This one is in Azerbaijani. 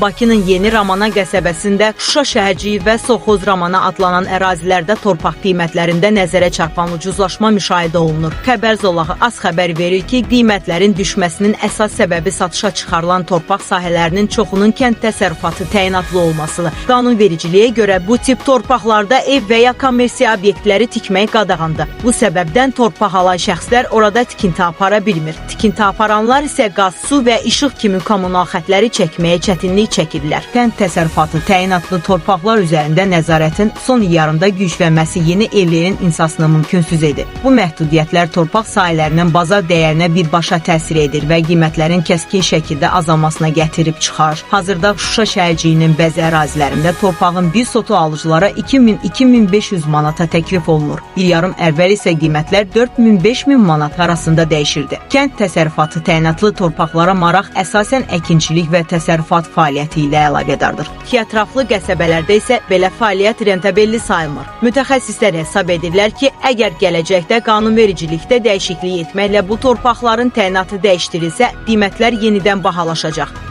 Bakının Yeni Ramana qəsəbəsində Şuşa şəhərciyi və Sovxoz Ramana adlanan ərazilərdə torpaq qiymətlərində nəzərə çarpan ucuzlaşma müşahidə olunur. Xəbər zolağı az xəbər verir ki, qiymətlərin düşməsinin əsas səbəbi satışa çıxarılan torpaq sahələrinin çoxunun kənd təsərrüfatı təyinatlı olmasıdır. Qanunvericiliyə görə bu tip torpaqlarda ev və ya kommersiya obyektləri tikmək qadağandır. Bu səbəbdən torpaq alan şəxslər orada tikinti apara bilmir. Tikinti aparanlar isə qaz, su və işıq kimi kommunal xətləri çəkməyə çətinlik çəkirlər. Kənd təsərrüfatı təyinatlı torpaqlar üzərində nəzarətin son yarımda güclənməsi yeni evlərin insasını mümkünsüz edir. Bu məhdudiyyətlər torpaq sahələrinin bazar dəyərinə birbaşa təsir edir və qiymətlərin kəskin şəkildə azalmasına gətirib çıxarır. Hazırda Şuşa şəhərciyinin bəzi ərazilərində torpağın bir sotu alıcılara 2000-2500 manata təklif olunur. Bir yarım əvvəl isə qiymətlər 4000-5000 manat arasında dəyişirdi. Kənd təsərrüfatı təyinatlı torpaqlara maraq əsasən əkinçilik və təsərrüfat fəaliyyəti ilə əlaqədardır. Ki ətraflı qəsəbələrdə isə belə fəaliyyət rentabelli sayılmır. Mütəxəssislər hesab edirlər ki, əgər gələcəkdə qanunvericilikdə dəyişiklik etməklə bu torpaqların təyinatı dəyişdirilsə, qiymətlər yenidən bahalaşacaq.